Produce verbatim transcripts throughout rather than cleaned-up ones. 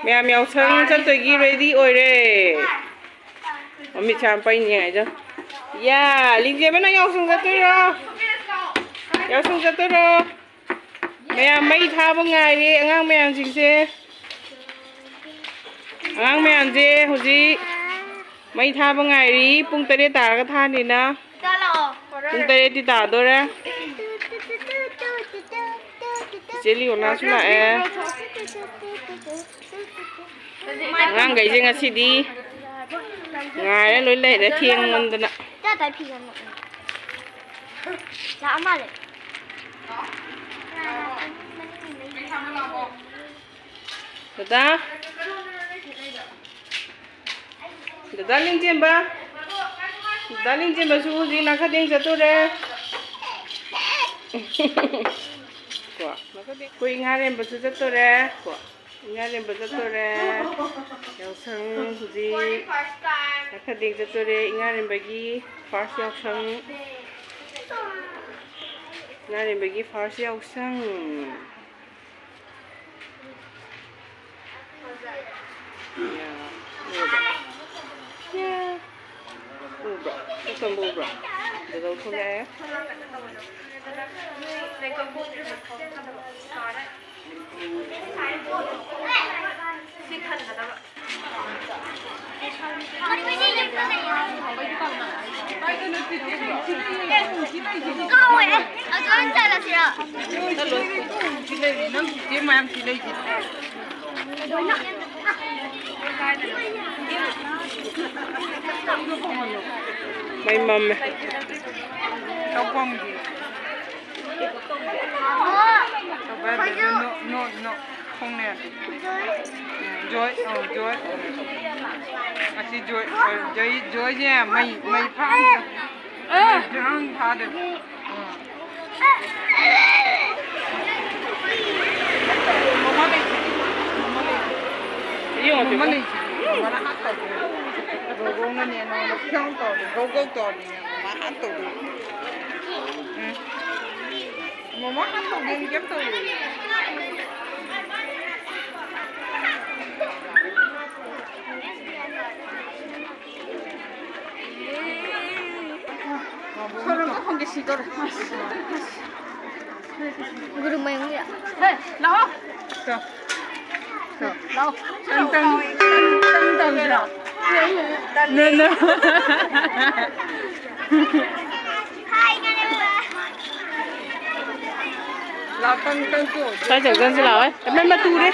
ꯃꯌꯥꯝ ꯌꯥꯎꯁꯪ ꯆꯠꯇꯣꯏꯒꯤ ready ꯑꯣꯏꯔꯦ꯫ ꯃꯃꯤꯠꯁꯦ ꯌꯥꯝ ꯄꯩꯅꯤ ꯍꯥꯏꯗꯣ꯫ ꯌꯥ, ꯂꯤꯡꯖꯦꯝꯕ ꯅꯪ ꯌꯥꯎꯁꯪ ꯆꯠꯇꯣꯏꯔꯣ? ꯌꯥꯎꯁꯪ ꯆꯠꯇꯣꯏꯔꯣ? ꯃꯌꯥꯝ ꯃꯩ ꯊꯥꯕ ꯉꯥꯏꯔꯦ ꯑꯉꯥꯡ ꯃꯌꯥꯝꯁꯤꯡꯁꯦ꯫ ꯑꯉꯥꯡ ꯃꯌꯥꯝꯁꯦ ꯍꯧꯖꯤꯛ ꯃꯩ ꯊꯥꯕ ꯉꯥꯏꯔꯤ꯫ ꯄꯨꯡ ꯇꯔꯦꯠ ꯇꯥꯔꯒ ꯊꯥꯅꯤꯅ꯫ ꯄꯨꯡ ꯇꯔꯦꯠꯇꯤ ꯇꯥꯗꯣꯔꯦ꯫ ꯏꯆꯦ ꯂꯤꯌꯣꯅꯥꯁꯨ ꯂꯥꯛꯑꯦ꯫ ꯑꯉꯥꯡꯈꯩꯁꯦ ꯉꯁꯤꯗꯤ ꯉꯥꯏꯔ ꯂꯣꯏ ꯂꯩꯔꯦ, ꯊꯦꯡꯃꯟꯗꯅ꯫ ꯂꯥꯛꯑ ꯃꯥꯜꯂꯦ꯫ ꯗꯗꯥ, ꯗꯗꯥ ꯂꯤꯡꯖꯦꯝꯕ, ꯗꯗꯥ ꯂꯤꯡꯖꯦꯝꯕꯁꯨ ꯍꯧꯖꯤꯛ ꯅꯥꯈꯗꯦꯡ ꯆꯠꯇꯣꯔꯦ꯫ ꯀꯣ, ꯅꯥꯈꯗꯦꯡ, ꯑꯩꯈꯣꯏ ꯏꯉꯥꯔꯦꯝꯕꯁꯨ ꯆꯠꯇꯣꯔꯦ꯫ ꯀꯣ, ꯏꯉꯥꯔꯦꯝꯕ ꯆꯠꯇꯣꯔꯦ꯫ ꯌꯥꯎꯁꯪ ꯍꯧꯖꯤꯛ ꯅꯥꯈꯗꯦꯡ ꯆꯠꯇꯣꯔꯦ꯫ ꯏꯉꯥꯔꯦꯝꯕꯒꯤ first ꯌꯥꯎꯁꯪ꯫ ꯏꯉꯥꯔꯦꯝꯕꯒꯤ first ꯌꯥꯎꯁꯪ꯫ ꯌꯥ, ꯎꯕ꯭ꯔꯥ? ꯌꯥ, ꯎꯕ꯭ꯔꯥ? ꯆꯠꯇꯝꯕ ꯎꯕ꯭ꯔꯥ? ꯗꯗꯧ ꯊꯣꯛꯂꯛꯑꯦ꯫ ꯀꯥꯎꯋꯦ꯫ ꯑꯗꯨ ꯑꯣꯏꯅ ꯆꯠꯂꯁꯤꯔꯣ? ꯅꯪ ꯆꯦ ꯃꯌꯥꯝ ꯁꯤ ꯂꯩꯁꯤꯗꯤ꯫ ꯃꯩ ꯃꯝꯃꯦ꯫ ꯇꯧꯐꯝꯒꯤ꯫ ꯇꯧꯕ ꯌꯥꯗꯦ꯫ ꯅꯣ, ꯅꯣ, ꯅꯣ꯫ ꯈꯣꯡꯅ ꯌꯥꯗꯦ꯫ ꯎꯝ, ꯖꯣꯏ, ꯑꯧ, ꯖꯣꯏ꯫ ꯑꯁꯤ ꯖꯣꯏ, ꯖꯣꯏ, ꯖꯣꯏꯁꯦ ꯃꯩ, ꯃꯩ ꯐꯥ-, ꯃꯩ ꯐꯥ-, ꯐꯥꯗꯣꯏꯕ꯫ ꯎꯝ꯫ ꯃꯃꯥ ꯂꯩꯁꯤꯗꯤ, ꯃꯃꯥ ꯂꯩꯁꯤꯗꯤ꯫ ꯃꯃꯥ ꯂꯩꯁꯤꯗꯤ꯫ ꯃꯃꯥꯅ ꯍꯥꯠ ꯇꯧꯗꯣꯏꯅꯦ꯫ ꯒꯧꯒꯧꯅꯅꯦ ꯅꯉꯣꯟꯗ ꯐꯤꯌꯥꯎ ꯇꯧꯔꯗꯤ, ꯒꯧꯒꯧ ꯇꯧꯔꯗꯤꯅꯦ, ꯃꯃꯥ ꯍꯥꯠ ꯇꯧꯗꯣꯏꯅꯦ꯫ ꯎꯝ꯫ ꯃꯃꯥ ꯍꯥꯠ ꯇꯧꯗꯣꯏꯅꯦ, ꯀꯩꯝ ꯇꯧꯔꯣꯏ꯫ ꯁꯤꯗꯧꯔꯦ꯫ ꯒꯨꯔꯨ ꯃꯌꯨꯝꯒꯤꯔ? ꯍꯦ, ꯂꯥꯛꯑꯣ꯫ ꯂꯥꯛꯑꯣ꯫ ꯇꯪ, ꯇꯪ, ꯇꯪ, ꯇꯪ ꯇꯧꯁꯤꯔꯣ? ꯅꯣ, ꯅꯣ꯫ ꯂꯥꯛꯑꯣ, ꯇꯪ, ꯇꯪ ꯇꯧ꯫ ꯁ꯭ꯋꯥꯏ ꯆꯪꯁꯤ ꯂꯥꯛꯑꯣ꯫ ꯑꯦ, ꯃꯩ ꯃꯇꯨꯔꯦ꯫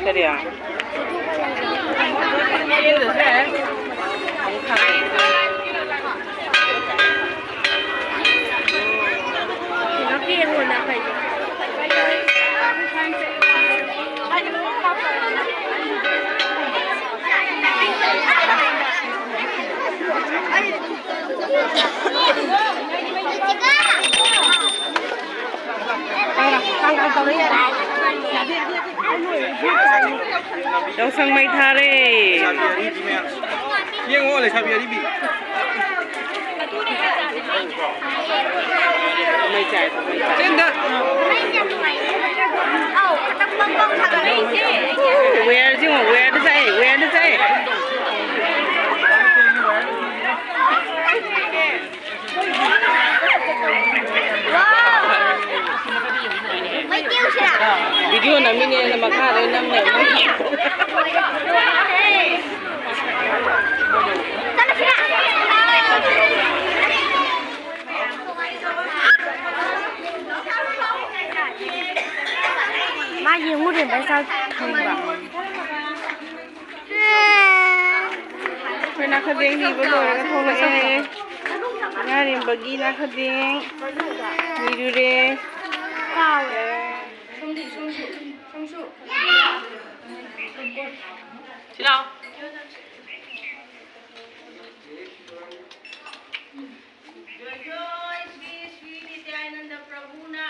ꯀꯔꯤ? ꯌꯥꯎꯁꯪ ꯃꯩ ꯊꯥꯔꯦ꯫ ꯌꯦꯡꯉꯣ, ꯂꯩꯁꯥꯕꯤ ꯑꯔꯤꯕꯤ꯫ ꯃꯩ ꯆꯥꯏ, ꯃꯩ ꯆꯥꯏ꯫ ꯋꯦꯌꯔꯁꯤ ꯌꯦꯡꯉꯣ, ꯋꯦꯌꯔꯗ ꯆꯥꯏ, ꯋꯦꯌꯔꯗ ꯆꯥꯏ꯫ ꯚꯤꯗꯤꯑꯣ ꯅꯝꯃꯤꯅꯦꯅ ꯃꯈꯥꯗ ꯅꯝ ꯂꯩꯔꯝꯃꯦ꯫ ꯃꯥ ꯌꯦꯡꯉꯨꯔꯦ ꯚꯥꯏ ꯆꯥꯛ ꯊꯣꯡꯕ꯫ ꯑꯩꯈꯣꯏ ꯅꯥꯈꯗꯦꯡ ꯅꯤꯕ ꯂꯣꯏꯔꯒ ꯊꯣꯛꯂꯛꯑꯦ꯫ ꯉꯥꯔꯦꯝꯕꯒꯤ ꯅꯥꯈꯗꯦꯡ ꯅꯤꯔꯨꯔꯦ꯫ ꯁꯤ ꯂꯥꯎ꯫ ꯖꯣꯏ ꯖꯣꯏ ꯁ꯭ꯔꯤ ꯁ꯭ꯔꯤ ꯅꯤꯇ꯭ꯌꯥꯅꯟꯗ ꯄ꯭ꯔꯚꯨꯅ꯫